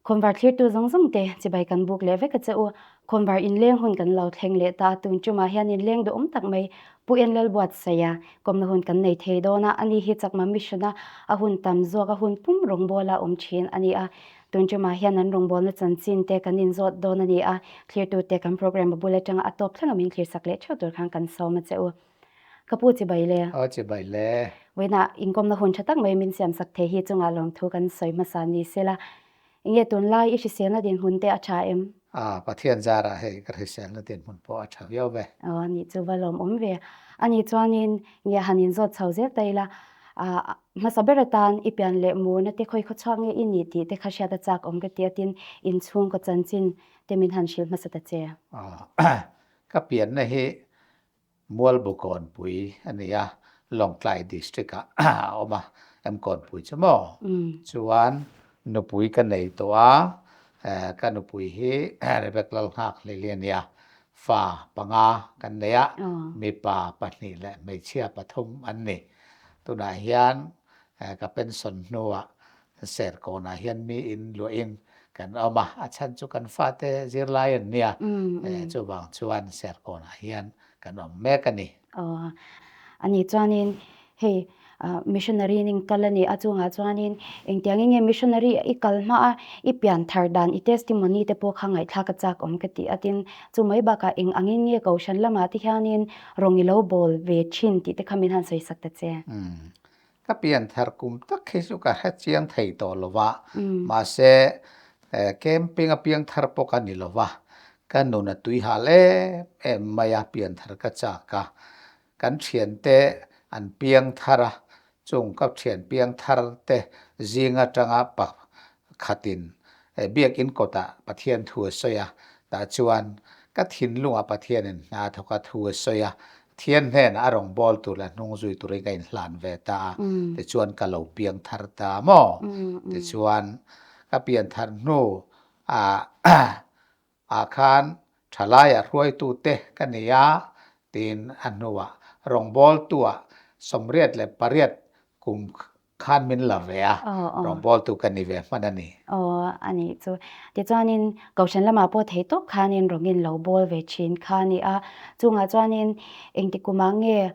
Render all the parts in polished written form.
Khawnvar thlirtu zawng zawng te chibai kan buk leh vek a che u. Khawnvar inleng hun kan lo thleng leh ta a, tun tumah hian inleng duhawm tak mai Pu Enlal Buatsaia kawmna hun kan nei thei dawn a, ani hi Chakma Mission a a hun tam zawk a hun pum rawngbawla awm thin a ni a. Tun tumah hian an rawngbawlna chanchin te kan inzawt dawn a ni a, thlirtute kan programme a bul atanga a tawp thleng a min thlirsak leh theuh tur khan kan sawm a che u. Ka pu chibai le. Aw chibai le. Vawiinah inkawmna hun tha tak mai min siamsak thei hi chungah lawmthu kan sawi hmasa ni sela. Enge tunlai i hriselna dinhmun te a tha em? A, Pathian zarah hei ka hriselna dinhmun pawh a tha viau ve. Aw anih chu va lawmawm ve. Ani chuanin nge han inzawt chho zel ta ila, a hmasa ber atan i pian leh murna te khawi khawchhuak nge i nih tih te kha hriat a chak awm ka ti a tin inchhungkaw chanchin te min han hrilh hmasa ta che. Aw, ka pianna hi Mualbukawnpui a ni a, Lawngtlai District ah a awm a, Mkawnpui chu maw? Chuan nupui ka nei tawh a, ka nupui hi Rebecca Lalnghaklili a ni a, fa panga kan nei a, mipa pahnih leh hmeichhia pathum an ni. Tunah hian ka pension hnuah Serkawnah hian mi in luahin kan awm a, a chhan chu kan fate zirlai an nia, chuvang chuan Serkawnah hian kan awm mek a ni. Aw, ani chuanin hei missionary ning kal a ni a, chungah chuanin engtiangin nge missionary i kal hma a, i pian thar dan, i testimony te pawh kha ngaihthlak a chak awm ka ti a, tin chu mai bakah eng angin nge kohhran lamah te hianin rawng i lo bawl ve thin tih te kha min han sawi sak ta che. Ka pianthar kum tak hi chu ka hre chiang thei tawh lo va, mahse camping a piangthar pawh ka ni lo va, ka nun a tui hal em em mai a, pianthar ka chak a, kan thiante an piangthar a, chung ka thian piangthar te zing atanga pakhatin Biakinn kawtah Pathian thu a sawi a, tah chuan ka thinlungah Pathianin hna thawka thu a sawi a, Thian hnenah a rawn bawl tur leh hnung zui turin ka inhlan ve ta a, tichuan ka lo piang thar ta maw? Tichuan ka pian thar hnu ah ah khan thalaiah hruaitute ka ni a, tiin a hnuah rawngbawltuah 88 kum Khan min la ve a, rawngbawltu ka ni ve hman a ni. Aw, a nih chu. Tichuanin Kohhran lamah pawh thei tawp khanin rawngin lo bawl ve thin kha a ni a. Chungah chuanin engti kumah nge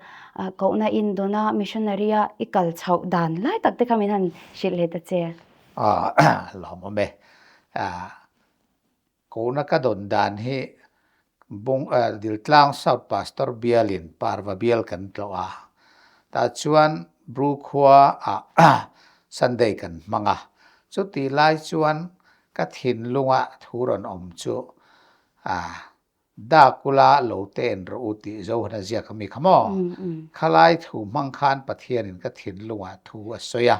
kohna indawn a, missionary a i kal chhoh dan lai tak te kha min han hrilh leh ta che. Aw, lawmawm e. Kohna ka dawn dan hi Bung Diltlang South Pastor bialin Parva bial kan tlawh a, tah chuan Bru khua ah Sunday kan hmang a, chutih lai chuan ka thinlunga thu rawn awm chu Dakula lo te en rawh u tih Zohana ziak a mi kha maw? Khalai thu hmang khan Pathianin ka thinlungah thu a sawi a,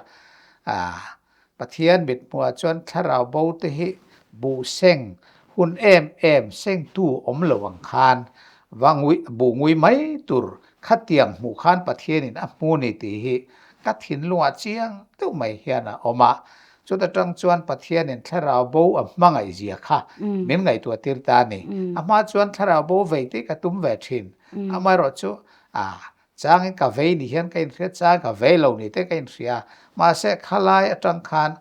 Pathian mithmuhah chuan thlarau bo te hi buh seng hun em em sengtu awm lo ang khan va ngui buh ngui mai tur khatiang hmuh khan Pathianin a hmu ni tih hi ka thinlungah chiang deuh mai hian a awm a. Chuta tang chuan Pathianin thlarau bo a hmangaihzia kha min ngaihtuah tir ta a ni. A hma chuan thlarau bo vei te ka tum ve thin. Amaherawhchu a Changin ka vei ni hian ka inhria, chang ka vei lo ni te ka inhria. Mahse, khalai atang khan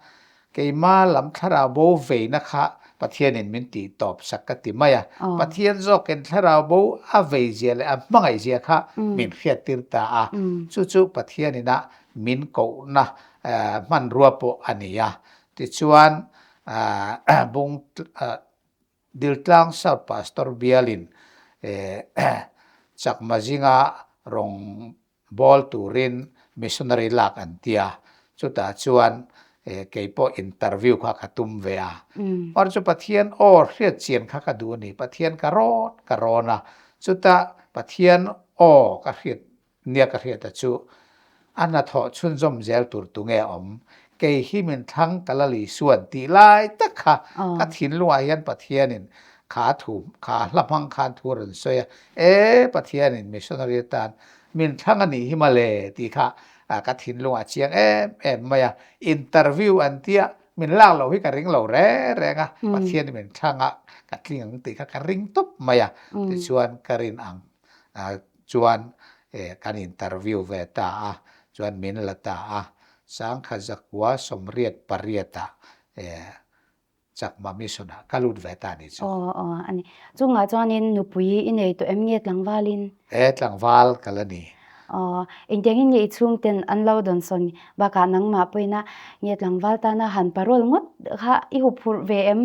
keima lam thlarau bo veina kha Pathianin min tih tawp sak ka ti mai a. Pathian zawkin thlarau bo a veizia leh a hmangaihzia kha min hriattir ta a. Chu chu Pathianina min kohna hmanrua pawh a ni a. Tichuan, bung Diltlang South Pastor bialin Chakma zinga rawng bawl turin missionary lak an ti a, chutah chuan kei pawh interview kha ka tum ve a. Or chu Pathian aw hriat chian kha ka duh a ni, Pathian ka rawn ka rawn a, chutah Pathian aw ka hriat Nia ka hriata chu a hnathawh chhunzawm zel tur tunge a awm? Kei hi min thlang ka la Lisuan tih lai tak kha ka thinlungah hian Pathianin kha thu kha hla hmang khan thu a rawn sawi a, E Pathianin missionary atan min thlang a nih hi mawle tih kha ka thinlungah a chiang em em mai a, interview an tia min lak loh hi ka ring lo reng reng a, Pathianin min thlang a ka tling ang tih kha ka ring tawp mai a, tichuan ka rin ang chuan kan interview ve ta a, chuan min la ta a, Sangkha zakua 88 ah. Chakma Mission ah ka lut ve ta a nih chu. Aw aw a ni. Chungah chuanin nupui i nei tawh em nge tlangvalin? E tlangval ka la ni. Aw engtiangin nge i chhungten an lo dawnsawn bakah nangmah pawhin a nge tlangval tana han parole ngawt kha i huphurh ve em?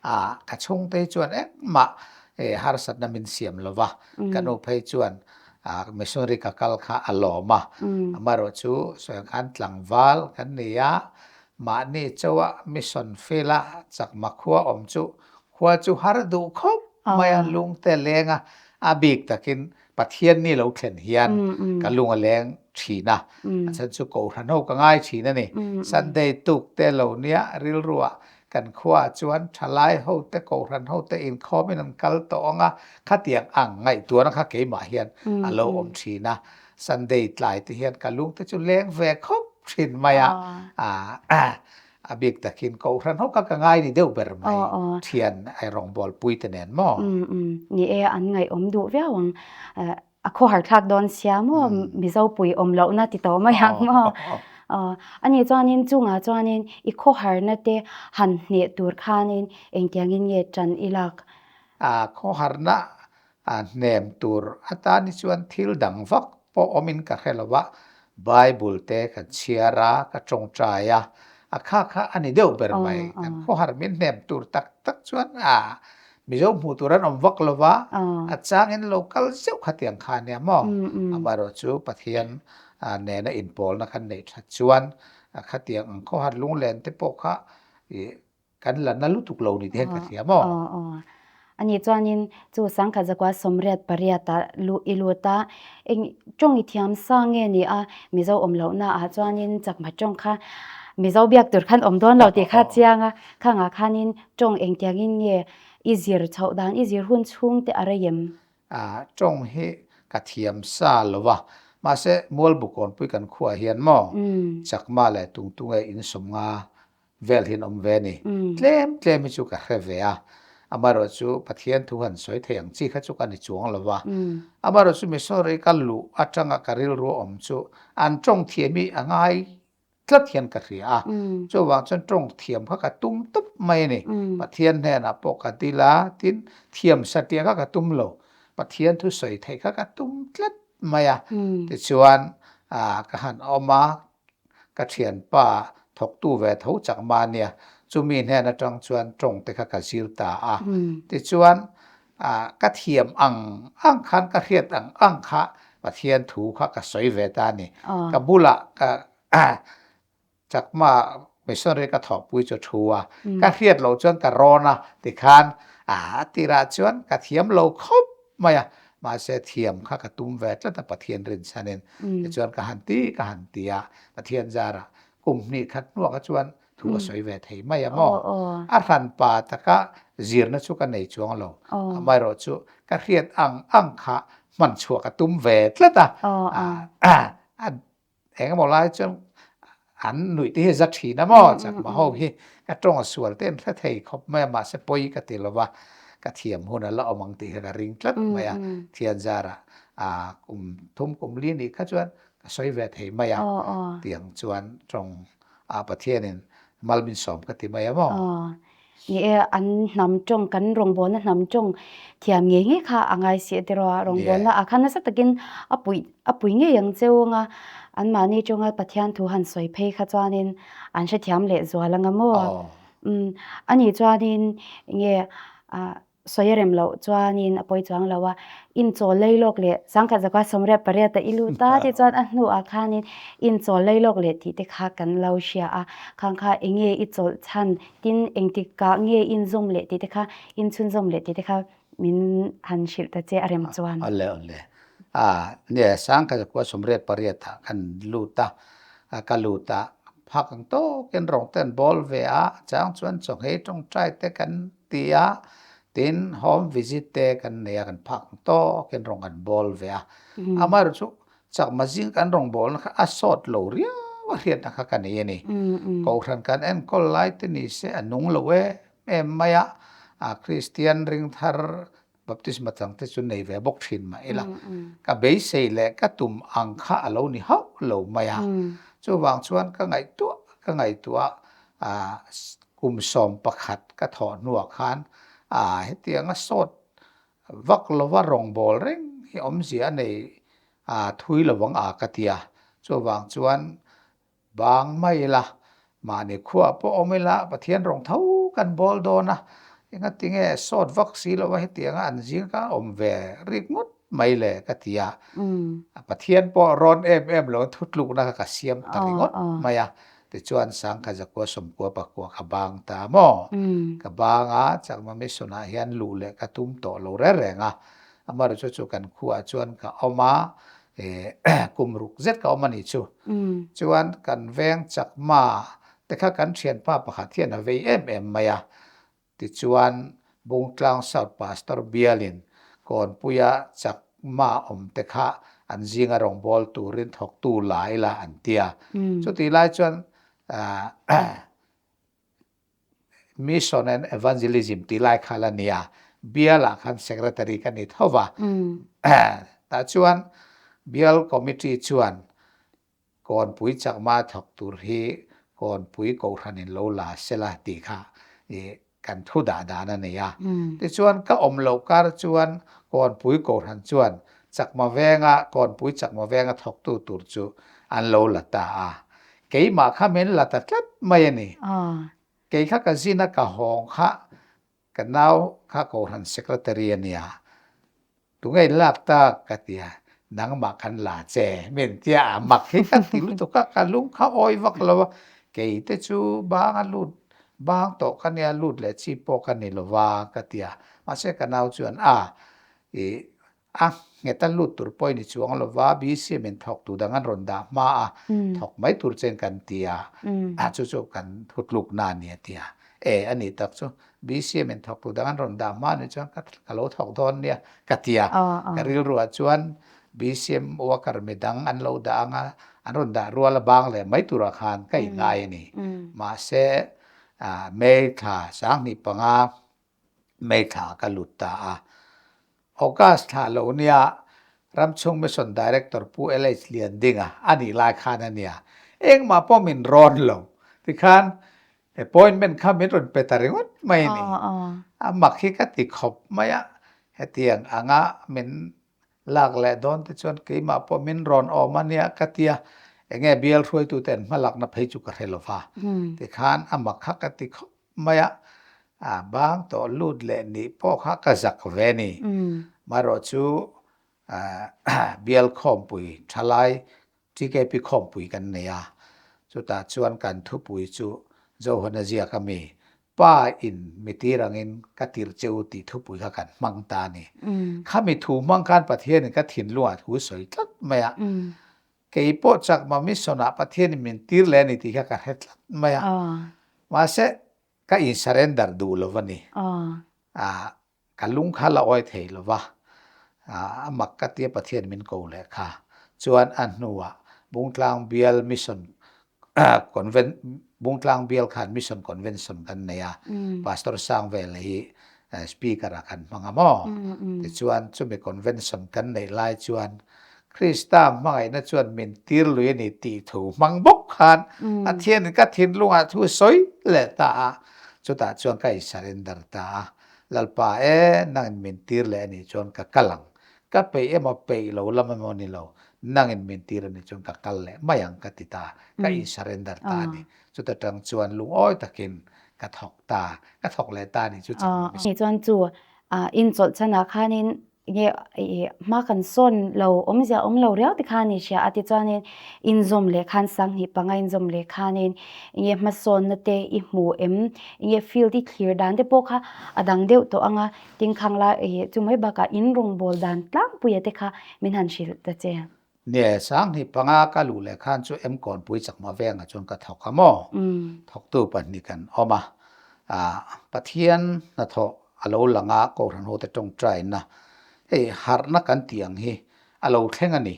A ka chhungte hi chuan engmah harsatna min siam lo va, ka nu phei chuan missionary ka kal kha a lawm a, amaherawh chu sawi ang khan tlangval kan ni a, mahni chauha mission field a chakma khua awm chu khua chu har duh khawp mai a, lungte a leng a, a bik takin Pathian ni lo thlen hian ka lung a leng thin a, a chhan chu Kohhran ho ka ngai thin a ni. Sunday tuk te lo nia rilruah kan khuaah chuan thalai ho te Kohhran ho te inkhawmin an kal tawh ang a, khatiang ang ngaihtuahna kha keimah hian a lo awm thin a. Sunday tlai te hian ka lung te chu leng ve khawp thin mai a, A bik takin Kohhran ho kha ka ngai ni deuh ber mai, thian ai rawngbâwl pui te nen maw? Umm umm, ni e, an ngaihawm duh viau ang. A khawhar thlak dawn sia maw, Mizo pui awm lohna ti tawh mai ang maw? A nih chuanin chungah chuanin i khawharna te han hneh tur khanin engtiangin nge ṭan i lak? A khawharna A hnem tur atan hi chuan thil dang vak pawh awmin ka hre lo a, Bible te ka chhiar a, ka tawngtai a, a kha kha a ni deuh ber mai. Kan khawhar min hnem tur tak tak chuan a Mizo hmuh tur an awm vak lo va, a changin lo kal zeuh khatiang kha ania maw? Amaherawhchu Pathian nena inpawlna kan neih that chuan khatiang ang khawhar lunglen te pawh kha ih Kan la na lutuk lo ni te hian ka hria maw? Aw aw. Ani chuanin chu sangkhat zakua 88 ah luh i lut a, eng tawng i thiam sa nge ni a, Mizo awm lohna ah chuanin chakma tawng kha Mizo biak tur khan awm dawn lo tih kha chiang a, khangah khanin tawng engtiangin nge i zir chhoh dan i zir hun chhung te a rei em? A tawng hi ka thiam sa lo a, mahse Mualbukawnpui kan khuaah hian maw chakma leh tungtunge insawmnga vel hi an awm ve a ni. Tlem tlem hi chu ka hre ve a, amaherawh chu Pathian thu han sawi thei ang chi kha chu ka ni chuang lo va. Amaherawh chu missionary ka luh atanga ka rilru a awm chu an tawng thiam hi a ngai tlat hian ka hria a, chuvang chuan tawng thiam kha ka tum tawp mai a ni. Pathian hnenah pawh ka dil a, tin thiam satliah kha ka tum lo, Pathian thu sawi theih kha ka tum tlat mai a. Tichuan ka han awm a, Ka thianpa thawktu ve tho chak ma nia, chumi hnen atang chuan tawng te kha ka zir ta a. Tichuan ka thiam ang ang khan ka hriat ang ang kha Pathian thu kha ka sawi ve ta a ni. Ka bulah ka chakma missionary ka thawhpui chu thu a, ka hriat loh chuan ka rawn a, tikhan a tirah chuan ka thiam lo khawp mai a, mahse thiam kha ka tum ve tlat a Pathian rinchhanin tichuan ka han ti ka han ti a, Pathian zarah kum hnih khat hnuah kha chuan thu a sawi ve thei mai a maw? A hranpa taka zirna chu ka nei chuang lo, amaherawh chu ka hriat ang ang kha hman chhuah ka tum ve tlat a, a Eng emaw lai chuan an nuih te hi za thin a maw chakma ho hi ka tawng a sual te an hre thei khawp mai a mahse pawi ka ti lo va ka thiam hun a la awm ang tih kha ka ring tlat mai a thian zarah ah kum thum kum li nih kha chuan ka sawi ve thei mai a tiang chuan tawng ah Pathianin mal min sawm ka ti mai a maw. Ni e, an hnam tawng, kan rawngbawlna hnam tawng thiam ngei ngei kha a ngai si a tiraw a, rawngbawlna ah khan nasa takin a puih a pui ngei ang cheu anga anmahni tawnga Pathian thu han sawi phei kha chuanin an hrethiam leh zual anga maw? Umm anih chuanin enge ah Sawi a rem loh chuanin a pawi chuang lo a, inchawl lei lawk leh sangkhat zakua 88 a i lut a tichuan a hnuah khanin inchawl lei lawk leh tih te kha kan lo hria a, khang kha eng nge i chawlh chhan tin engtikah nge inzawm leh tih te kha inchhunzawm leh tih te kha min han hrilh ta che a rem chuan. Awle awle. A nia sangkhat zakua 88 ah kan lut a, ka lut a phak ang tawkin rawng te an bawl ve a, chang chuan chawngei tawngtai te kan Ti a, tin home visit te kan nei a, kan phak ang tawkin rawng kan bawl ve a. Amaherawh chu chakma zing kan rawng bawlna kha a sawt lo riau a hriatna kha ka nei a ni. Kohhran kan enkawl lai te ni se a nung lo em em mai a, a Kristian ringthar baptisma chang te chu nei ve bawk thin mah ila, ka beisei leh ka tum ang kha a lo ni hauh lo mai a. Chuvang chuan ka ngaihtuah ka ngaihtuah a. Kum 11 ka thawh hnuah khan ah hetianga sawt vak lova rawngbâwl reng hi awmzia a nei ah thui lovang a ka ti a. Chuvang chuan bang mai ila, mahni khuaah pawh awm ila Pathian rawng tho kan bawl dawn a, engatinge sawt vak si lova hetianga an zing ka awm ve rik ngawt mai le ka ti a. Pathian pawh rawn em em lo thutlukna kha ka siam ta ringawt mai a. Tichuan Sangkhat zakua sawmkua pakua ka bang ta maw? Ka bang a, Chakma Mission ah hian luh leh ka tum tawh lo reng reng a. Amaherawhchu chu kan khuaah chuan ka awm a, kum ruk zet ka awm a nih chu. Chuan kan veng Chakma te kha kan thianpa pakhat hian a vei em em mai a. Tichuan, Bungtlang South Pastor bialin Kawnpuia Chakma awmte kha an zinga rawngbâwl turin thawktu la ila an ti a. Chutih lai chuan Mission and Evangelism tih lai kha la ni a, bialah khan Secretary ka ni tho va. Tah chuan Bial Committee chuan Kawnpui chakma thawk tur hi Kawnpui Kohhranin lo la sela tih kha i kan thu dah dan a ni a. Tichuan ka awm loh kar chuan Kawnpui Kohhran chuan chakma venga Kawnpui chakma venga thawktu tur chu an lo la ta a. Keimah kha min la ta tlat mai a ni. Kei kha ka zin a ka hawng kha Ka nau kha Kohhran Secretary a nia, tunge in lak tak? ka ti a, nangmah kan la che min ti a, a mak hi ka ti lutuk a, ka lung kha awi vak lo a, kei te chu bang a lut, bang tawh ka nia lut leh chi pawh ka ni lo va ka ti a, mahse ka nau chuan a, ih A nghet a lut tur pawh i ni chuang lo va, BCM in thawk tu dang an rawn dah hma a, thawk mai tur chen kan ti a, chu chu kan thutlukna a ni a ti a. E, a nih tak chu, BCM in thawk tu dang an rawn dah hma ni chuan ka lo thawk dawn nia ka ti a. Ka rilruah chuan BCM worker midang an lo dah ang a, an rawn dah rual a bang leh mai turah khan ka inngai a ni. Mahse, May thla 2005, May thla ka lut ta a. August thla lo nia Ramchhung Mission Director Pu LH Liandinga a nih lai khan a nia. Engmah pawh min rawn lo. Tikhan appointment kha min rawn pe ta ringawt mai a ni. A mak hi ka ti khawp mai a. Hetiang anga min Lak leh dawn te chuan keimah pawh min rawn awm a nia ka ti a, enge bial hruaitute an hmalakna phei chu ka hre lo va. Tikhan a mak kha ka ti khawp mai a, a bang tawh lut leh nih pawh kha ka zak ve ni. Marawh chu bial khawmpui thalai TKP khawmpui kan nei a, chutah chuan kan thupui chu Johana ziak a mi, Pa in mi tir angin ka tirh che u tih thupui kha kan hmang ta a ni. Khami thu hmang khan Pathianin ka thinlungah thu sawi tlat mai a, kei pawh Chakma Mission ah Pathianin min tir leh a ni tih kha ka hre tlat mai a, mahse ka in surrender duh lo a ni. Ka lung kha la awi thei lo va, a mak ka tia Pathian min ko leh kha. Chuan a hnuah Bungtlang Bial Mission Conven Bungtlang Bial khan Mission Convention kan nei a, Pastor Sangvela hi Speaker ah kan hmang a maw? Tichuan chumi Convention kan neih lai chuan Krista hmangaihna chuan min tir lui a ni tih thu hmang bawk khan Pathianin ka thinlungah thu sawi leh ta a, chutah chuan ka in surrender ta a. Lalpa e, nangin min tir leh a nih chuan ka kal ang. Ka peih emaw peih lo lam emaw ni lo, nangin min tir a nih chuan ka kal leh mai ang ka ti ta, ka in surrender ta a ni. Chuta tang chuan lungawi takin ka thawk ta, ka thawk leh ta a nih chu chak lo. Ni chuan chu inchawlh chanah khanin nge hma kan sawn lo awmzia awm lo riau te khan i hria a tichuanin inzawm leh khan 2005 inzawm leh khanin nge hmasawnna te i hmu em nge field i thlir dan te pawh kha a dang deuh tawh anga tingkhang la chu mai bakah in rawngbawl dan tlangpuia te kha min han hrilh ta che. Nge 2005 ka luh leh khan chu Emkawnpui Chakma vengah chuan ka thawk a maw? Thawktu pahnih kan awm a, Pathian hnathawh a lo lang a, Kohhran hote tawngtaina hei harhna kan tih ang hi a lo thleng a ni.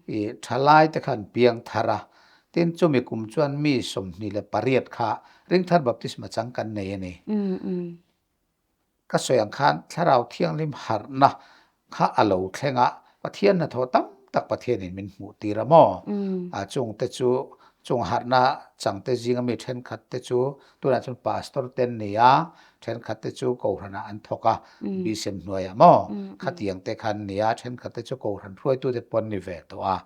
I thalai te khan piang thar a, tin chumi kum chuan mi 28 kha Ringthar Baptisma chang kan nei a ni. Ka sawi ang khan Thlarau Thianghlim harhna kha a lo thleng a, Pathian hnathawh tam tak Pathianin min hmuh tir a maw? A chungte chu Chung harhna changte zinga mi thenkhat te chu tunah chuan pastor te an ni a, thenkhat te chu kohhranah an thawk a, BCM hnuaiah maw khatiang te kha an ni a, thenkhat te chu kohhran hruaitute pawh an ni ve tawh a,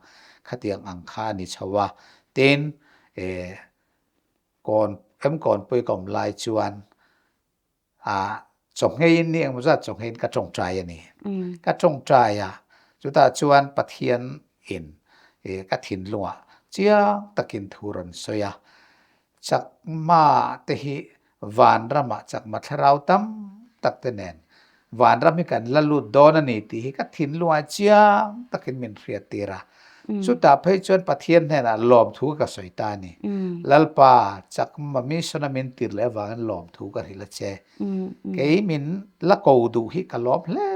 khatiang ang kha a ni chho a. Tin, eh kawn Mkawnpui ka awm lai chuan Ah, chawhngeiin ni engmaw zat chawhngeiin ka tawngtai a ni. Ka tawngtai a, chutah chuan Pathian in ka thinlungah chiang takin thu rawn sawi a, Chakma te hi vanramah chakma thlarau tam tak te nen vanram hi kan la lut dawn a ni tih hi ka thinlungah chiang takin min hriattir a. Chutah phei chuan Pathian hnenah lawmthu ka sawi ta a ni. Lalpa, chakma mission a min tir leh avangin lawmthu ka hrilh a che. Kei min la ko duh hi ka lawm hle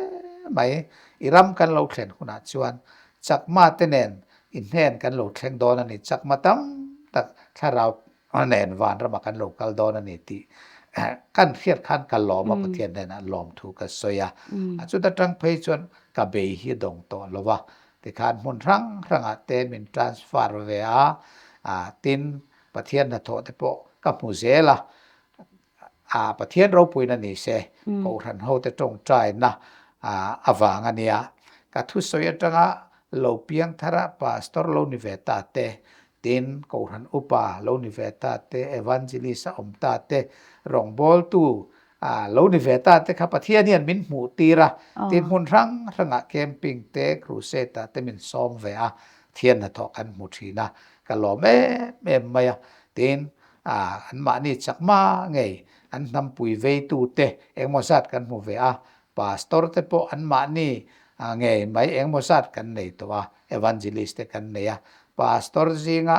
mai. I ram kan lo thlen hunah chuan chakma te nen i hnen kan lo thleng dawn a ni. Chakma tam tak thlarau nen vanramah kan lo kal dawn a ni tih kan hriat khan ka lawm a, Pathian hnenah lawmthu ka sawi a. Chuta tang phei chuan ka bei hi dawng tawh lo va. Tikhan hmun hrang hrangah te min transfer ve a, tin Pathian hnathawh te pawh ka hmu zel a, Pathian ropuina ni se Kohhran hote tawngtaina avang a nia. Ka thusawi atanga lo piang thara Pastor lo ni ve ta te, tin Kohhran upa lo ni ve ta te, Evangelist a awm ta te, rawngbawltu A lo ni ve ta te kha Pathian hian min hmuh tir a, tin hmun hrang hrangah camping te, crusade ah te min sawm ve a, thian hnathawh kan hmu thin a, ka lawm em em mai a, tin anmahni chakma ngei an hnampui veitu te engemaw zat kan hmu ve a, pastor te pawh anmahni ngei mai engemaw zat kan nei tawh a, evangelist te kan nei a, pastor zinga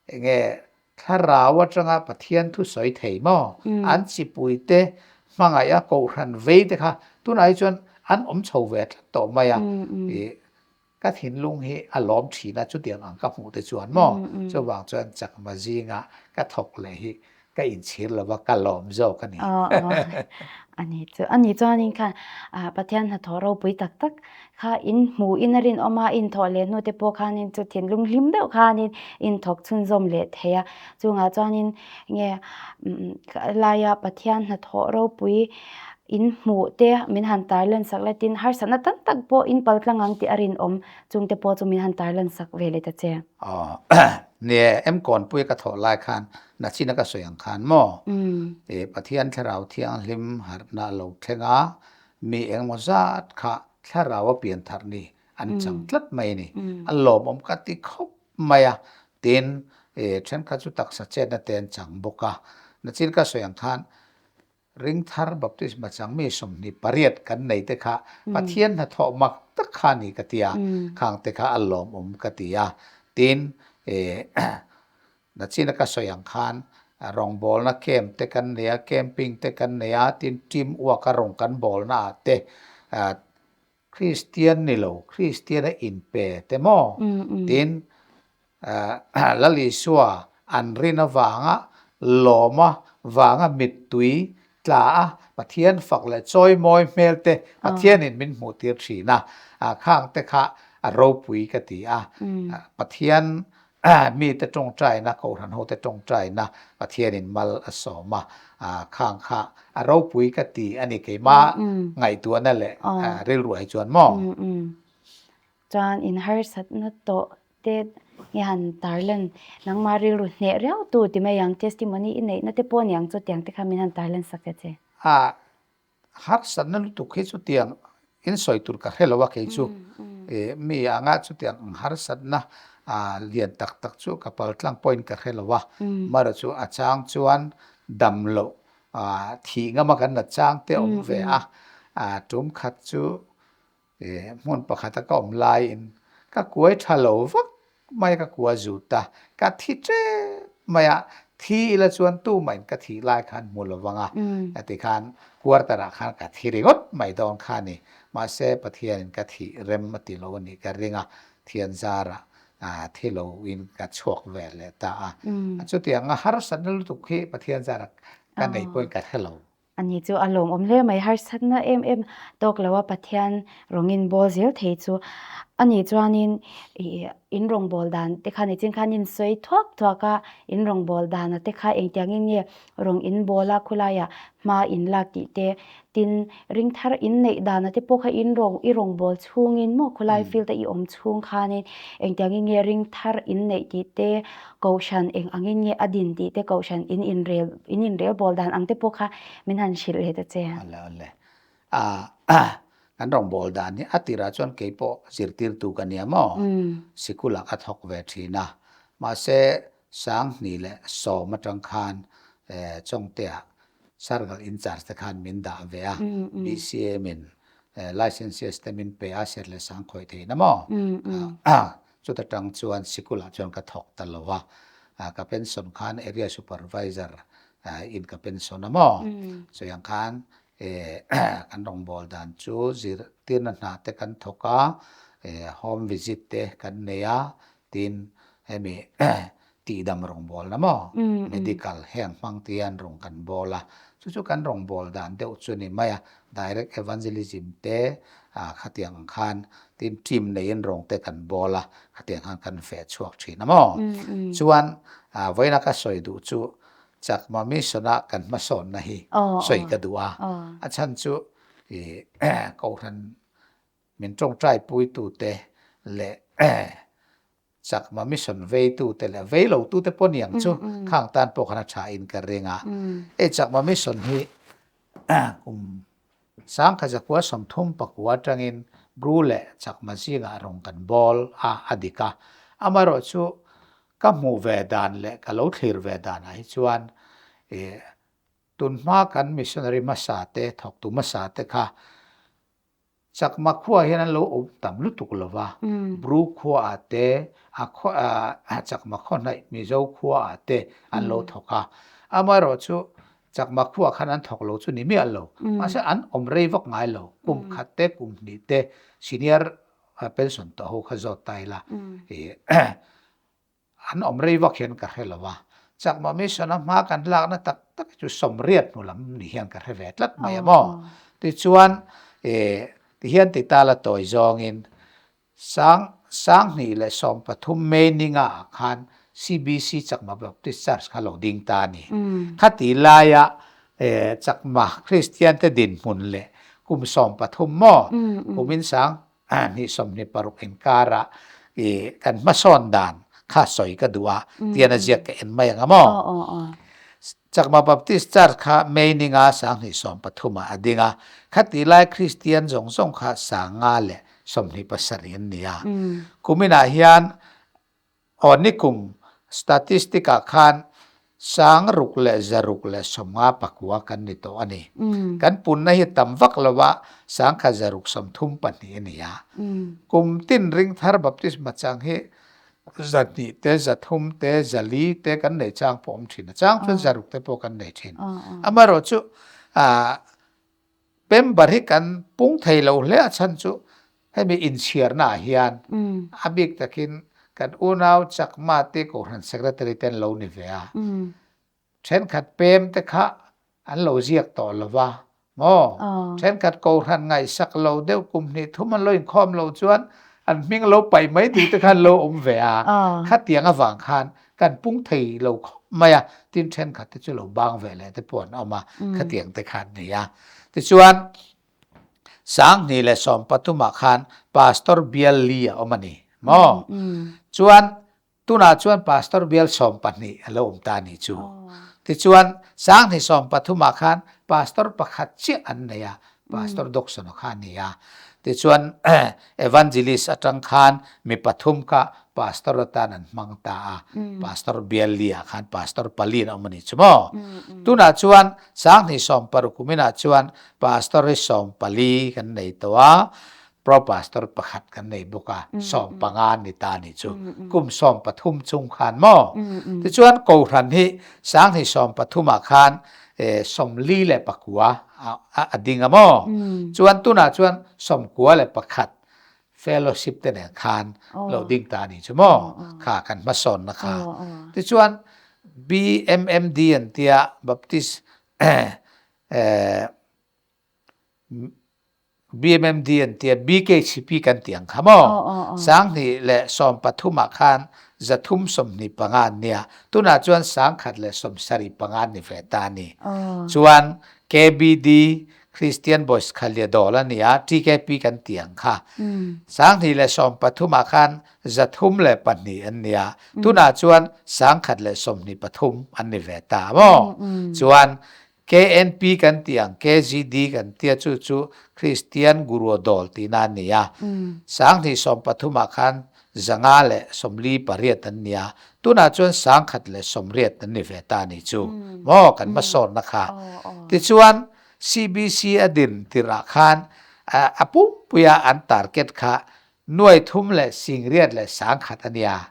enge Thlarau atanga Pathian thu sawi thei maw? An chipuite hmangaih a kohhran vei te kha tunah hi chuan an awm chho ve tlat tawh mai a. Ih ka thinlung hi a lawm thin a chutiang ang ka hmuh te chuan maw? Chuvang chuan chakma zinga ka thawk leh hi ka inchhir lo va ka lawm zawk a ni. A ni chu a ni chuanin khan Pathian hnathawh ropui tak tak Kha in hmu in a rinawm a, in thawh leh hnu te pawh khanin chu thinlung hlim deuh khanin in thawk chhunzawm leh thei a. Chungah chuanin nge laia Pathian hnathawh ropui in hmuh te min han tarlan sak la tin harsatna tam tak pawh in paltlang ang tih a rinawm chungte pawh chu min han tarlan sak ve leh ta che. Aw nie Mkawnpui ka thawh lai khan nachina ka sawi ang khan maw Pathian Thlarau Thianghlim harhna a lo thleng a, Mi engmaw zat kha thlarau a pian thar ni an chang tlat mai a ni. A lawmawm ka ti khawp mai a, tin thenkhat chu taksa chetna te an chang bawk a. Nachin ka sawi ang khan Ringthar Baptisma chang mi 28 kan nei te kha Pathian hnathawh mak tak kha a ni ka ti a, khang te kha a lawmawm ka ti a. Tin Nachina ka sawi ang khan rawngbawlna camp te kan nei a, camping te kan nei a, tin team work a rawng kan bawlna ah te Kristian ni lo, Kristian a inpe te maw? Tin Lal Isua an rin avanga lawma vanga mittui tla a, Pathian fak leh chawimawi hmel te Pathianin min hmuh tir thin a, khang te kha a ropui ka ti a, Pathian mite tawngtaina, Kohhran hote tawngtaina Pathianin mal a sawm a, khang kha a ropui ka ti a ni keimah ngaihtuahna leh rilruah hi chuan maw? Chuan inharsatna tawh te nge han tarlan nangmah rilru hneh riau tu ti mai ang testimony i neihna te pawh aniang chu tiang te kha min han tarlan sak ta che. A harsatna lutuk hi chutiang in sawi tur ka hre lo a kei chu mi anga chutiang ang harsatna lian tak tak chu ka paltlang pawhin ka hre lo a amaherawh chu a chang chuan dam loh thih ngama kan la chang te a awm ve a tum khat chu Hmun pakhata ka awm laiin ka kuai tha lo vak mai ka kua zut a, ka thi tep mai a, thi ila chuan tumahin ka thih lai khan hmu lo vang a, ka ti khan quarter ah khan ka thi ringawt mai dawn kha a ni. Mahse Pathianin ka thih rem a ti lo a nih ka ring a, thian zarah thi loin ka chhuak ve leh ta a. Chutianga harsatna lutuk hi Pathian zarah ka nei pawhin ka hre lo. Ani chu a lawmawm hle mai, harsatna em em tawk lo a Pathian rawngin bawl zel thei chu A nih chuanin ih in rawngbâwl dan te kha nichin khan in sawi thuak thuak a, in rawngbâwl dana te kha engtiangin nge rawn in bâwl a khawlaiah hma in lak tih te, tin ring thar in neih dana te pawh kha in rawn i rawngbâwl chhungin maw khawlai field a i awm chhung khanin engtiangin nge ring thar in neih tih te, kohhran eng angin nge a din tih te, kohhran in inrel in inrel bâwl dan ang te pawh kha min han hrilh leh ta che. Awle awle. Kan rawngbâwl dan hi a tirah chuan kei pawh zirtirtu ka nia maw? Sikulah ka thawk ve thin a, mahse 2010 atang khan Chawngtea Circle in charge te khan min dah ve a, BCM in licenses te min pe a, serh leh sang khawih theihna maw? Chuta tang chuan sikulah chuan ka thawk ta lo a, ka pension khan area supervisor in ka pension a maw? Chutiang khan Kan rawngbâwl dan chu zirtirna hna te kan thawk a, home visit te kan nei a, tin hemi tihdam rawngbâwlna maw medical heng hmang te hian rawn kan bâwl a, chu chu kan rawngbâwl dan deuh chu a ni mai a, direct evangelism te khatiang ang khan tin team neiin rawng te kan bâwl a, khatiang khan kan feh chhuak thin a maw. Chuan vawiina ka sawi duh chu Chakma mission-a kan hmasawnna hi sawi ka duh a, a chhan chu Kohhran min tawngtai puitute leh Chakma mission veitute leh vei lotute pawh niang chu khang tan pawh khan a tha in ka ring a. Hei Chakma mission hi kum 1939 atangin Bru leh Chakma zingah rawn kan bawl a, a dik a. Amaherawhchu Ka hmuh ve dan leh ka lo thlir ve danah hi chuan ih tunhma kan missionary hmasa te, thawktu hmasa te kha Chakma khuaah hian an lo awm tam lutuk lo va, Bru khuaah te, a khaw Chakma khaw hnaih Mizo khuaah te an lo thawk a. Amaherawh chu Chakma khuaah khan an thawk lo chu ni miah lo, mahse an awm rei vak ngai lo, kum khat te, kum hnih te senior pension tawh ho kha zawt ta ila ih an awm rei vak hian ka hre lo a, Chakma mission a hma kan lakna tak tak hi chu sawmriat hnu lam ni hian ka hre ve tlat mai a maw. Tichuan ih tihian ti ta la tawi zawngin sang 2013 May ninga ah khan CBC Chakma Baptist Church kha lo ding ta a ni. Khati laia Chakma Kristian te dinhmun leh kum 13 maw kumin 2026 inkarah i kan hmasawn dan kha sawi ka duh a tian a ziak ka en mai ang a maw? Chakma Baptist Church kha May ninga 2013 ah a ding a, khati lai Kristian zawng zawng kha 527 an ni a. Kuminah hian Aw nikum statistic ah khan 6659 kan ni tawh a ni. Kan punna hi tam vak lo a, 1632 a ni a. Kum tin ringthar baptisma chang hi 200 te, 300 te, 400 te kan nei chang pawh awm thin a, chang chuan 600 te pawh kan nei thin. Amaherawhchu Member hi kan pung thei lo hle a chhan chu hemi inchhiarna ah hian a bik takin kan unau Chakma te Kohhran Secretary te an lo ni ve a, thenkhat pem te kha an lo ziak tawh lo va maw? Thenkhat Kohhran ngaihsak lo deuh kum hnih thum an lo inkhawm lo chuan an hming lo paih mai duh te kha an lo awm ve a, khatiang avang khan kan pung thei lo khawp mai a, tin thenkhat te chu lo bang ve leh te pawh an awm a, khatiang te kha an ni a. Tichuan, 2013 ah khan Pastor bial li a awm a ni maw? Chuan tunah chuan Pastor bial 12 a lo awm ta a nih chu. Tichuan, 2013 ah khan Pastor pakhat chiah an nei a, Pastor Dawksona kha a ni a. Tichuan Evangelist atang khan mi pathum kha Pastor atan an hmang ta a. Pastor Bialli ah khan Pastor pali an awm a ni chu maw? Tunah chuan 2016 kuminah chuan Pastor hi 14 kan nei tawh a. Pro Pastor pakhat kan nei bawk a, 15 an ni ta a nih chu. Kum 13 chung khan maw? Tichuan Kohhran hi 2013 ah khan 49 a ding a maw? Chuan tunah chuan 91 fellowship te nen khan lo ding ta a nih chu maw? Kha kan hmasawnna kha. Tichuan BMMD an tia Baptist. BMMD an tia BKCP kan tih ang kha maw? 2013 ah khan 325 an nia. Tunah chuan 175 an ni ve ta a ni. Chuan KBD, Christian Boys Khalia Dawl a ni a, TKP kan tih ang kha. 2013 ah khan 302 an nia. Tunah chuan 123 an ni ve ta maw? Chuan KNP kan tih ang, KGD kan tia chu chu Kristian Guru Dawl tihna a ni a. 2013 ah khan 548 an ni a, tunah chuan 180 an ni ve ta a ni chu. Maw kan hmasawnna kha. Tichuan CBC a din tirh ah khan a pumpuia an target kha 38,100 a nia.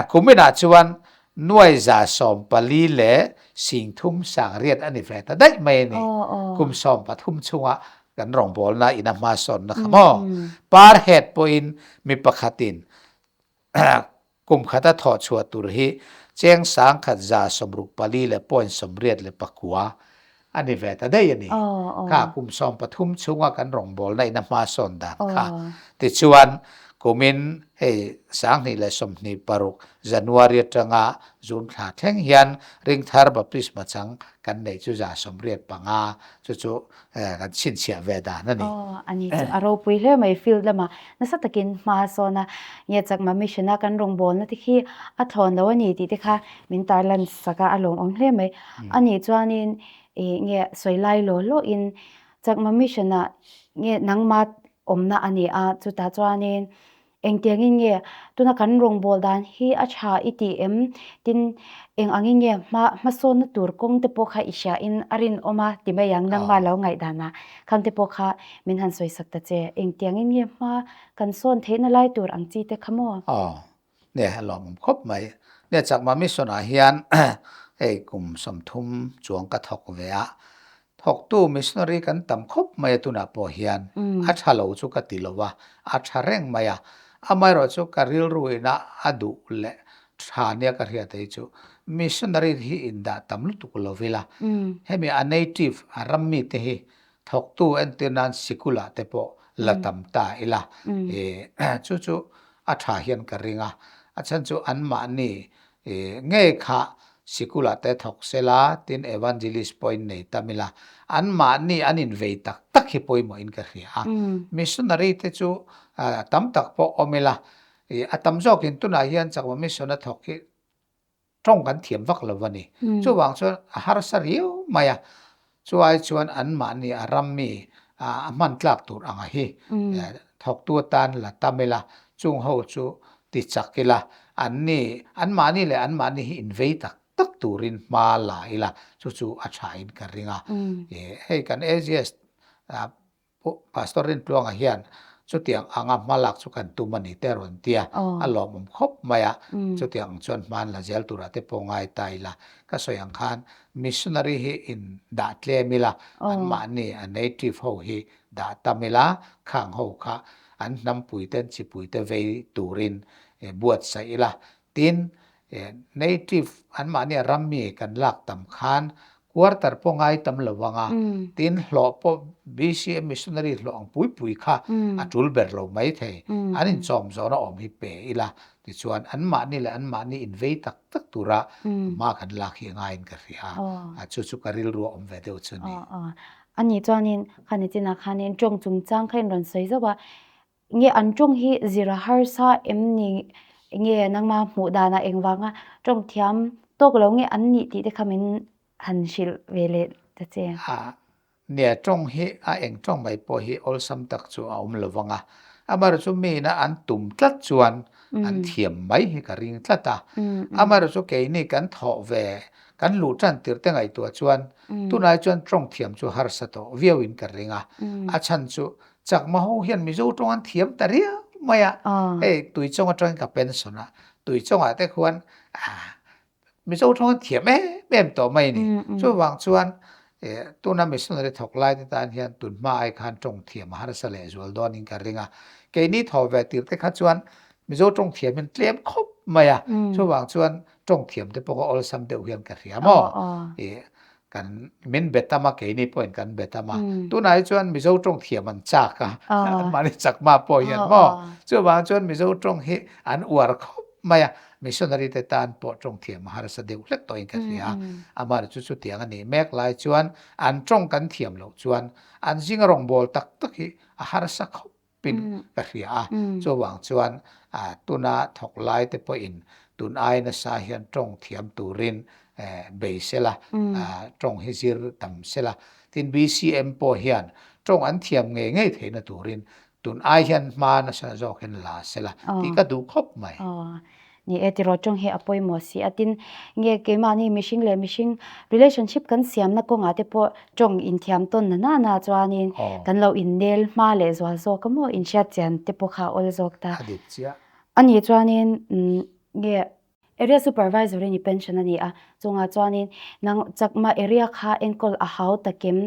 Kuminah chuan 143,300 a ni ve ta daih mai a ni. Kum 13 chhunga kan rawngbawlna in a hmasawnna kha maw? Per head pawhin mi pakhatin kum khata thawh chhuah tur hi cheng 1,164.89 a ni ve ta daih a ni. Kha kum 13 chhunga kan rawngbawlna in a hmasawn dan kha. Tichuan, kumin hei 2026 January atanga June thla thleng hian Ringthar Baptisma chang kan neih chu 185 chu chu kan chhinchhiah ve dan a ni. A ni chu a ropui hle mai field lamah nasa takin hma a sawn a, nge Chakma Mission a kan rawngbawlna te khi a thlawn lo a ni tih te kha min tarlan sak a, a lawmawm hle mai. A nih chuanin ih nge sawi lai law lawhin Chakma Mission ah nge nangma awmna a ni a, chutah chuanin engtiangin nge tuna kan rawngbâwl dan hi a tha i tih em? Tin, eng angin nge hma hmasawnna tur kawng te pawh kha i hriain a rinawm a ti mai ang nangma lo ngaihdanah khang te pawh kha min han sawi sak ta che. Engtiangin nge hma kan sawn theihna lai tur ang chi te kha maw? Aw, Nge a lawmawm khawp mai. Nge Chakma Mission ah hian hei kum 30 chuang ka thawk ve a, thawktu missionary kan tam khawp mai a tunah pawh hian a tha lo chu ka ti lo a, a tha reng mai a. Amaherawh chu ka rilru ina a duh leh tha nia ka hriat hi chu missionary hi indah tam lutuk lo ila, hemi a native a ram mite hi Thawktu entir nan sikulah te pawh la tam ta ila chu chu a tha hian ka ring a, a chhan chu anmahni ngei kha sikulah te thawk sela tin evangelist pawh in nei tam ila anmahni an invei tak tak hi pawimawhin ka hria a. Missionary te chu tam tak pawh awm ila a tam zawkin tunah hian Chakma Mission a thawk hi tawng kan thiam vak lo a ni. Chuvang chuan a harsa riau mai a, chuai chuan anmahni a rammi a hman tlak tur anga hi thawktu atan la tam ila, chung ho chu ti chak ila, anni anmahni leh anmahni hi invei tak tak turin hma la ila, chu chu a thain ka ring a. Hei kan AGS Pastor Rintluanga hian chutiang anga hmalak chu kan tum a ni te a rawn ti a, a lawmawm khawp mai a, chutiang ang chuan hman la zel turah te pawh ngai ta ila, ka sawi ang khan missionary hi in dah tlem ila, anmahni a native ho hi dah tam ila, khang ho kha an hnampui te an chipui te vei turin buatsaih ila, Tin, native anmahni a rammi kan lak tam khan quarter pawh ngai tam lo ang a, tin hlawh pawh BCM missionary hlawh ang pui pui kha a tul ber lo mai thei. An inchawm zawhna awm hi pe ila, tichuan anmahni leh anmahni invei tak tak tura hma kan lak hi a ngaiin ka hria a, chu chu ka rilru a awm ve deuh chu a ni. A nih chuanin khani chinah khanin tawng chungchang kha in rawn sawi zauh a, Nge an tawng hi zir a harsa em ni? Nge nangma hmuh danah engvanga tawng thiam tawk lo nge an nih tih te kha min han hrilh ve leh ta che. A, nia tawng hi a eng tawng mai pawh hi awlsam tak chu a awm lo vang a. Amaherawhchu chu miin a an tum tlat chuan an thiam mai hi ka ring tlat a. Amaherawhchu chu keini kan thawh ve kan luh tan tirh te ngaihtuah chuan tunai chuan tawng thiam chu harsa tawh viau in ka ring a. A chhan chu Chakma ho hian Mizo tawng an thiam ta riau mai a, hei Tuichawng atangin ka pension a, Tuichawngah te khuan Mizo tawng an thiam em em tawh mai a ni. Chuvang chuan tuna missionary thawk lai te tan hian tun hma ai khan tawng thiam a harsa lehzual dawnin ka ring a. Keini thaw ve tir te kha chuan Mizo tawng thiam hian tlem khawp mai a, chuvang chuan tawng thiam te pawh kha awlsam deuh hian ka hria maw? Kan min be tam a, keini pawhin kan be tam a. Tunah hi chuan Mizo tawng thiam an chak a, anmahni chakma pawh hian maw? Chuvang chuan Mizo tawng hi an uar khawp mai a, missionary te tan pawh tawng thiam a harsa deuh hlek tawhin ka hria a. Amaherawhchu chutiang a nih mek lai chuan an tawng kan thiam loh chuan an zinga rawngbâwl tak tak hi a harsa khawp pin ka hria a, chuvang chuan tuna thawk lai te pawhin tun ai nasa hian tawng thiam turin bei sela, tawng hi zir tam sela. Tin BCM pawh hian tawng an thiam ngei ngei theihna turin tun ai hian hma nasa zawkin la sela tih ka duh khawp mai. Ni e, tiraw tawng hi a pawimawh si a, tin nge keimahni mihring leh mihring relationship kan siamna kawngah te pawh tawng inthiam tawn na na na chuanin kan lo innel hma leh zual zawk a maw inhriat chian te pawh kha a awl zawk ta. A dik chiah. A nih chuanin nge area supervisor in i pension a ni a, chungah chuanin nang chakma area kha enkawl a hau takim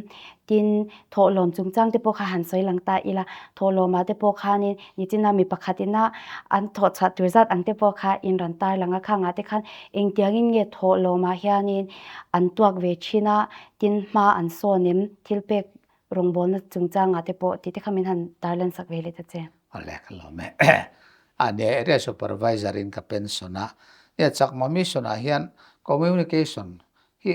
tin Thawhlawm chungchang te pawh kha han sawi lang ta ila, thawhlawmah te pawh khanin nichina mi pakhat ina an thawh chhuah tur zat ang te pawh kha in rawn tar lang a, khangah te khan engtiangin nge thawhlawmah hianin an tuak ve thin a, tin hma an sawn em, thil pek rawngbawlna chungchangah te pawh tih te kha min han tar lan sak ve leh ta che. Awle ka lawm e. A nia area supervisor in ka pension a, nia Chakma mission ah hian communication hi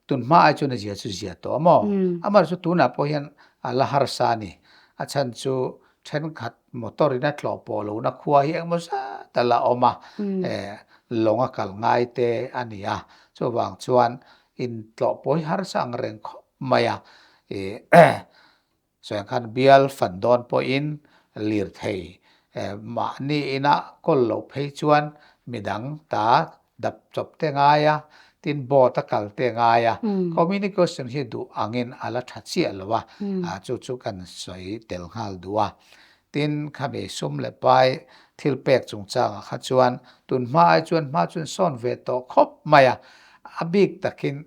Tun hma ai chuan a zia chu zia tawh a maw? Amaherawhchu chu tunah pawh hian a la harsa a ni. A chhan chu thenkhat motor in a tlawh pawh lohna khua hi engemaw zat a la awm a, lawng a kal ngai te a ni a. Chuvang chuan intlawh pawh hi harsa ang reng khawp mai a. Chuan khan bial fan dawn pawhin lirthei mahni ina kawl loh phei chuan midang ta dap chawp te ngai a, tin boat a kal te ngai a, communication hi duh angin a la tha chiah lo a, chu chu kan sawi tel nghal duh a. Tin, khami sum leh pai thil pek chungchangah kha chuan tun hma ai chuan hma chuan sawn ve tawh khawp mai a, a bik takin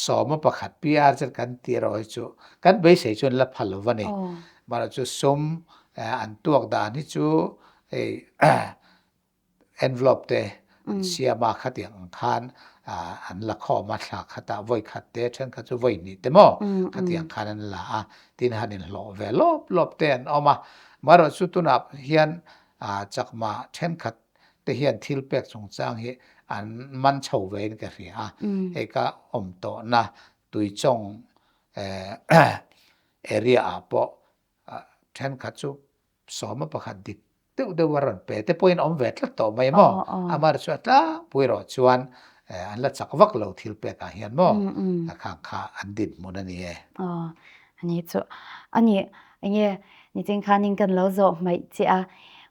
sawma pakhat PR chuan kan tih erawh hi chu kan beisei chuan la pha lo a ni. Amaherawhchu sum an tuak dan hi chu hei envelope te an siam a, khatiang ang khan an la khawm a, thla khatah vawi khat te thenkhat chu vawi hnih te maw khatiang khan an la a, tin han inhlawh ve lawp lawp te an awm a. Amaherawhchu tunah hian chakma thenkhat te hian thil pek chungchang hi an man chho vein ka hria a, hei ka awm tawhna Tuichawng area ah pawh thenkhat chu sawma pakhat dik deuh deuh a rawn pe te pawhin awm ve tlat tawh mai maw? Amaherawhchu chu a tlangpui erawh chuan an la chak vak lo thil pekah hian maw? A khang kha an dinhmun a ni e. Aw, ani chu ani enge nichin khanin kan lo zawh hmaih che a,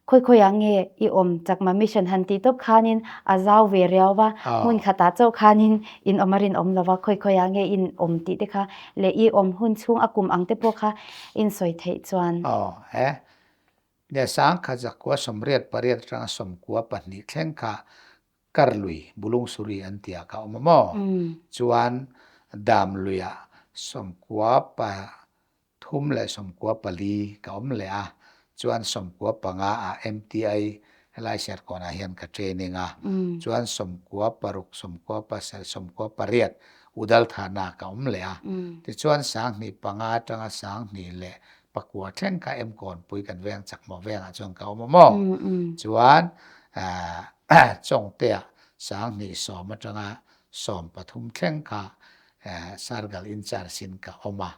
khawi khawiah nge i awm chakma mission han tih tawp khanin a zau ve riau va, hmun khatah chauh khanin in awm a rinawm lo va, khawi khawiah nge in awm tih te kha leh i awm hun chhung a kum ang te pawh kha in sawi theih chuan. Aw he. Nia sangkhat zakua 88 atanga 92 thleng kha Karlui, Bulungsuri an tih ah ka awm a maw? Chuan Damluiah 93 leh 94 ka awm leh a, chuan 95 ah MTI helai Serkawnah hian ka training a, chuan 96, 97, 98 Udalthana ah ka awm leh a, tichuan 2005 atanga 2009 thleng kha Emkawnpui kan veng chakmaw vengah chuan ka awm a maw? Chuan Chawngtea 2010 atanga 13 thleng kha Sargal in-charge in ka awm a.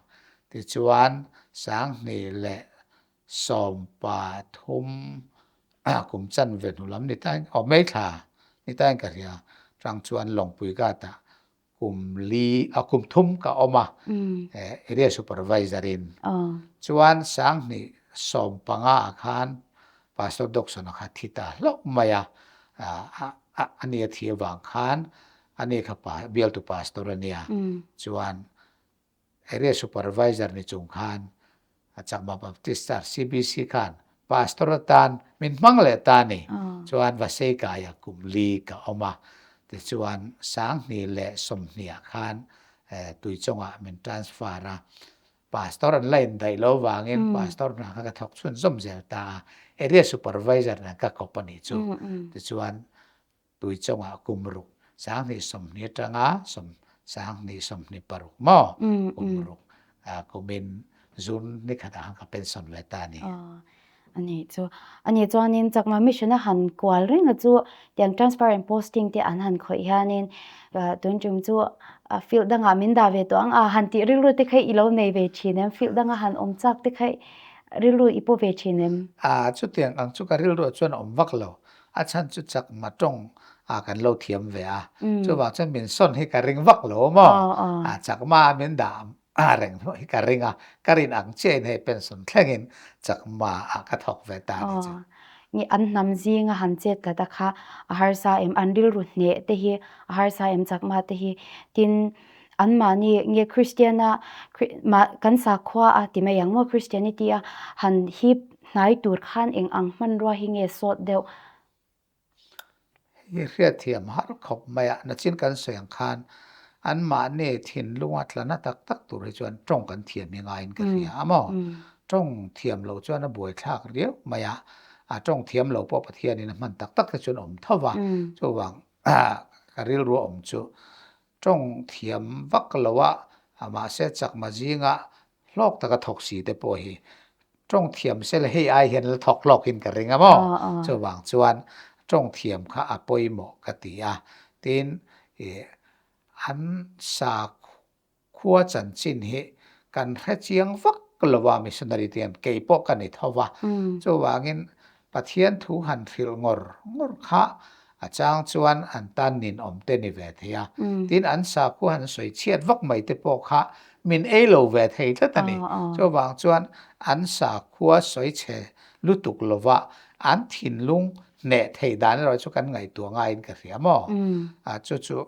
Tichuan 2013 kum chanve hnu lam ni tain, aw May thla ni tain ka hria, tang chuan Lawngpui Ghat-ah kum li a kum thum ka awm a area supervisor in chuan 2015 ah khan Pastor Dawkson a kha thi ta hlauh mai a ani a thi avang khan ani kha bialtu pastor ania chuan Area Supervisor ni chung khan Chakma Baptist Church, CBC, khan Pastor atan min hmang leh ta a ni. Chuan Vaseikaiah kum li ka awm a, tichuan 2020 ah khan Tuichawngah min transfer a. Pastor an la indaih lo vangin Pastor hna kha ka thawk chhunzawm zel ta a, Area Supervisor nen ka kawp a nih chu. Tichuan Tuichawngah kum ruk 2020 atanga sawm. 2026 maw kum ruk kumin June ni khatah khan ka pension ve ta a ni. A nih chu. A nih chuanin Chakma Mission a han kual reng a chu tiang transfer and posting te an han khawih hianin tun tum chu field dangah min dah ve tawh ang a han tih rilru te kha i lo nei ve thin em? Field danga han awm chak te kha rilru i pu ve thin em? A chutiang ang chu ka rilruah chuan a awm vak lo. A chhan chu Chakma tawng a kan lo thiam ve a. Chuvang chuan min sawn hi ka ring vak lo maw? A Chakma a min dah a reng hnuah hi ka ring a, ka rin ang chiahin hei pension thlengin Chakma ah ka thawk ve ta a ni chu. Nge an hnam zinga han chet tlat a kha a harsa em, an rilru hneh te hi a harsa em Chakma te hi, tin anmahni nge Kristian a kan sakhua a ti mai ang maw Christianity a han hip hnai tur khan eng ang hmanrua hi nge sawt deuh. Hi hriatthiam har khawp mai a, nachin kan sawi ang khan anmahni thinlunga tla na tak tak tur hi chuan tawng kan thiam hi ngaiin ka hria a maw? Tawng thiam loh chuan a buaithlak riau mai a, a tawng thiam lo pawh Pathianin a hman tak tak te chuan awm tho va, chuvang ka rilru a awm chu tawng thiam vak lo a, mahse chakma zinga hlawk taka thawk si te pawh hi Tawng thiam sela hei ai hian la thawk hlawkin ka ring a maw? Chuvang chuan tawng thiam kha a pawimawh ka ti a. Tin, ih an sakhua chanchin hi kan hre chiang vak lo a missionary te hian kei pawh ka ni tho va. Chuvangin Pathian thu han hrilh ngawr ngawr kha a chang chuan an tan ninawm te ni ve thei a. Tin, an sakhua han sawi chhiat vak mai te pawh kha min ei lo ve thei tlat a ni. Chuvang chuan an sakhua sawi chhe lutuk lova an thinlung hneh theih dan erawh chu kan ngaihtuah ngaiin ka hria maw? Chu chu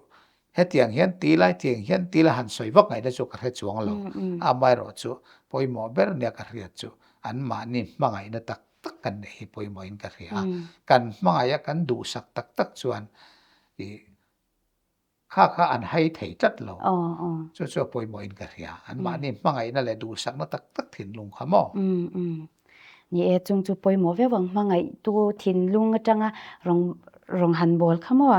hetiang hian ti lai tiang hian ti la han sawi vak ngaihna chu ka hre chuang lo. Amaherawh chu pawimawh ber nia ka hriat chu anmahni hmangaihna tak tak kan neih hi pawimawhin ka hria a. Kan hmangaih a kan duhsak tak tak chuan ih Kha kha an hai thei tlat lo. Chu chu a pawimawhin ka hria. Anmahni hmangaihna leh duhsakna tak tak thinlung kha maw? Ni e, chung chu pawimawh viau ang. Hmangaihtu thinlung atanga rawn rawn han bawl kha maw?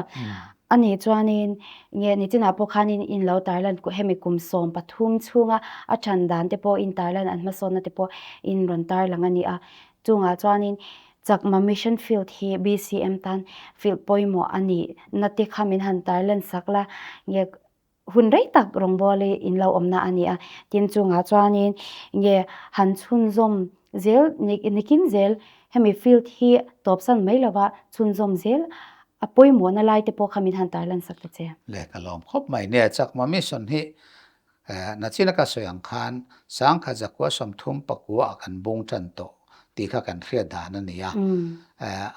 A nih chuanin nge nichinah pawh khanin in lo tarlan hemi kum 13 chhunga a ṭhan dan te pawh in tarlan an hmasawnna te pawh in rawn tarlang a ni a. Chungah chuanin Chakma Mission Field hi BCM tan field pawimawh a nih na te kha min han tarlan sak la, nge hun rei tak rawngbâwl hi in lo awmna a ni a. Tin, chungah chuanin nge han chhunzawm zel nikin zel hemi field hi tawpsan mai lova chhunzawm zel a pawimawhna lai te pawh kha min han tarlan sak ta che. Le ka lawm khawp mai nia Chakma Mission hi Nachina ka sawi ang khan sangkhat zakua 39 ah kan bung tan tawh tih kha kan hriat dan a ni a.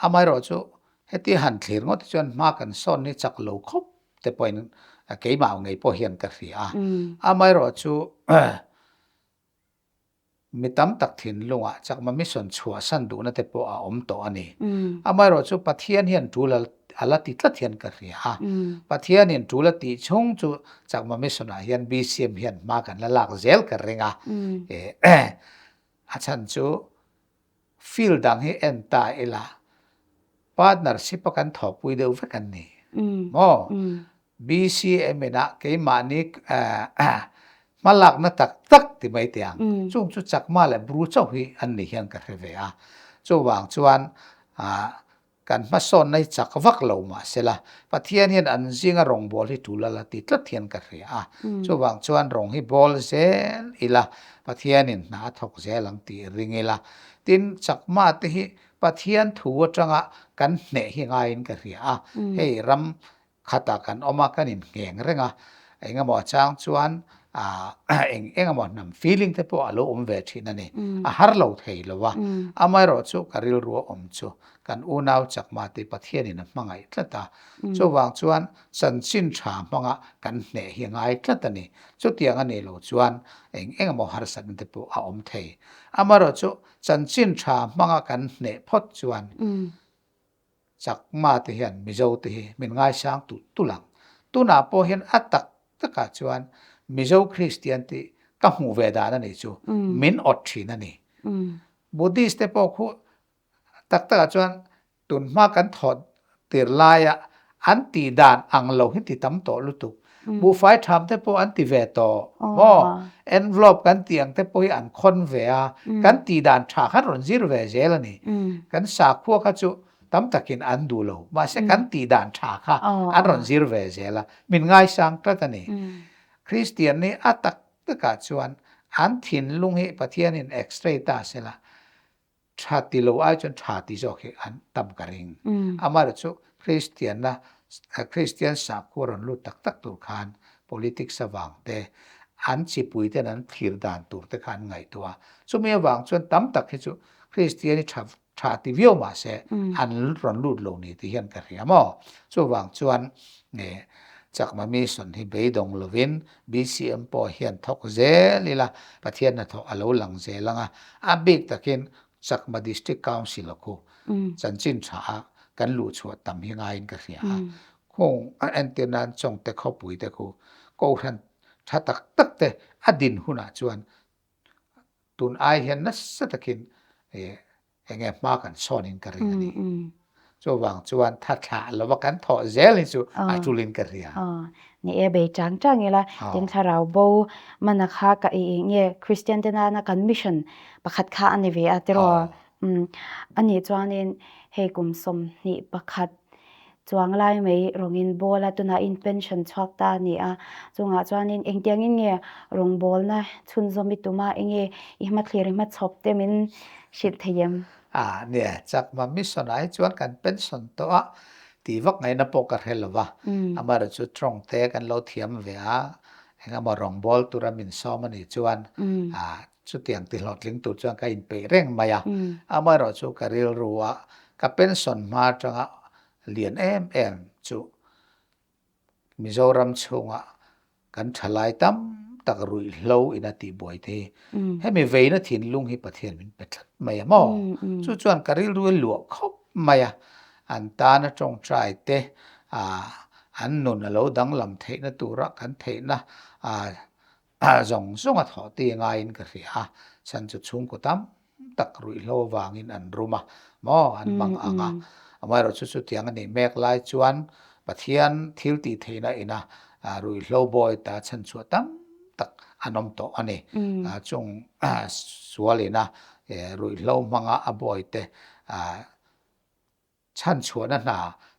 Amaherawh chu heti han thlir ngawt hi chuan hma kan sawn hi chak lo khawp te pawhin keimah ngei pawh hian ka hria a. Amaherawh chu Mi tam tak thinlungah Chakma Mission chhuahsan duhna te pawh a awm tawh a ni. Amaherawh chu Pathian hian tul a la ti tlat hian ka hria a. Pathianin tul a tih chhung chu Chakma Mission ah hian BCM hian hma kan la lak zel ka ring a. A chhan chu Field dang hi en ta ila partnership a kan thawhpui deuh vek an ni maw? BCM in ah keimahni hmalakna tak tak ti mai teh ang. Chung chu Chakma leh Bru chauh hi an ni hian ka hre ve a. Chuvang chuan Kan hmasawnna hi chak vak lo mahsela, Pathian hian an zinga rawngbâwl hi ṭul a la ti tlat hian ka hria a. Chuvang chuan rawng hi bâwl zel ila, Pathianin hna a thawk zel ang tih ring ila. Tin, chakmate hi Pathian thu aṭanga kan hneh hi ngaiin ka hria a. Hei ram Khatah kan awm a, kan inngheng reng a, engemaw a chang chuan eng engemaw hnam feeling te pawh a lo awm ve thin a ni. A har lo thei lo a. Amaherawh chu ka rilru a awm chu kan unau Chakma te Pathianin a hmangaih tlat a. Chuvang chuan chanchin tha hmanga kan hneh hi a ngai tlat a ni. Chutiang a nih loh chuan eng engemaw harsatna te pawh a awm thei. Amaherawh chu chanchin tha hmanga kan hneh phawt chuan Chakma te hian Mizo te hi min ngaisang tulh tulh ang. Tunah pawh hian a tak takah chuan Mizo Kristian tih ka hmuh ve dan a nih chu min awt thin a ni. Buddhist te pawh khu tak takah chuan tunhma kan thawh tir laia an tih dan ang lo hi ti tam tawh lutuk. Buhfai tham te pawh an ti ve tawh maw? Envelope kan tih ang te pawh hi an khawn ve a, kan tih dan tha khan rawn zir ve zel a ni. Kan sakhua kha chu tam takin an duh lo, mahse kan tih dan tha kha an rawn zir ve zel a, min ngaisang tlat a ni. Kristian hi a tak takah chuan an thinlung hi Pathianin x-ray ta sela, Tha ti lo ai chuan tha ti zawk hi an tam ka ring. Amaherawh chu Kristianna, Kristian sakhua rawn lut tak tak tur khan politics avang te, an chipui ten an thlir dan tur te kha an ngaihtuah a. Chumi avang chuan tam tak hi chu Kristian hi tha tha ti viau mah se an rawn lut lo ni tih hian ka hria maw. Chuvang chuan Chakma Mission hi beidawng lovin BCM pawh hian thawk zel ila Pathian hnathawh a lo lang zel ang a, a bik takin Chakma District Council a khu chanchin tha a kan luh chhuah tam hi ngaiin ka hria a. Khung a entir nan Chawngte khawpui te khu Kohhran tha tak tak te a din hunah chuan tun ai hian nasa takin eng nge hma kan sawn in ka ring a ni. Chuvang chuan tha thlah lova kan thawh zel hi chu a tul in ka hria. Ni e, bei chang chang ila, tin thlarau bo mana kha ka i nge Christian te nana kan mission pakhat kha a ni ve a tiraw. Anih chuanin hei kum 21 chuang lai mai rawngin bawl a, tunah in pension chhuak ta a ni a, chungah chuanin engtiangin nge rawngbawlna chhunzawm i tum a, enge i hmathlir i hmachhawp te min hrilh thei em? A, nia, Chakma mission ah hi chuan kan pension tawh a, tih vak ngaihna pawh ka hre lo va, amaherawh chu tawng te kan lo thiam ve a, engemaw rawngbâwl tura min sawm a nih chuan chutiang ti hlawhtling tur chuan ka inpeih reng mai a, amaherawh chu ka rilru a, ka pension hma atanga lian em em chu Mizoram chhunga kan thalai tam tak ruihhlo in a tihbuai te hi hemi veina thinlung hi Pathian min pe tlat mai a maw? Chu chuan ka rilru a luah khawp mai a, an tana tawngtai te an nun a lo danglam theihna tura kan theihna zawng zawng a thawh ti ngaiin ka hria a, chhan chu chhungkaw tam tak ruihhlo avangin an rum a maw an mang ang a, amaherawh chu chutiang a nih mek lai chuan Pathian thil tih theihna ina ruihhlo bawi ta chhanchhuah tam tak an awm tawh a ni. Chung sual ina ruihhlo hmanga a bawi te chhanchhuahna hna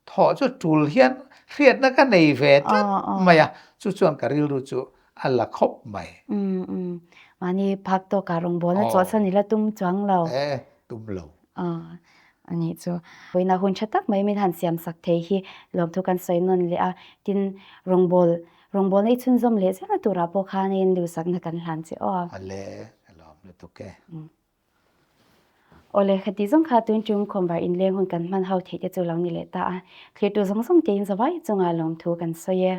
thawh chu tul hian hriatna ka nei ve tlat mai a, chu chuan ka rilru chu a la khawp mai. Umm umm, mahni phak tawkah rawngbawlna chawhsan ila tum chuang lo. E, tum lo. A nih chu. Vawiinah hun tha tak mai min han siam sak thei hi lawmthu kan sawi nawn leh a, tin rawngbâwl rawngbâwlna i chhunzawm leh zelna turah pawh khanin duhsakna kan hlan che aw. Awle, ka lawm lutuk e. Awle, khati zawng kha tun tum khawmvar inleng hun kan hman ho theih te chu lo ni leh ta a, thlirtu zawng zawng tein zavai chunga lawmthu kan sawi e.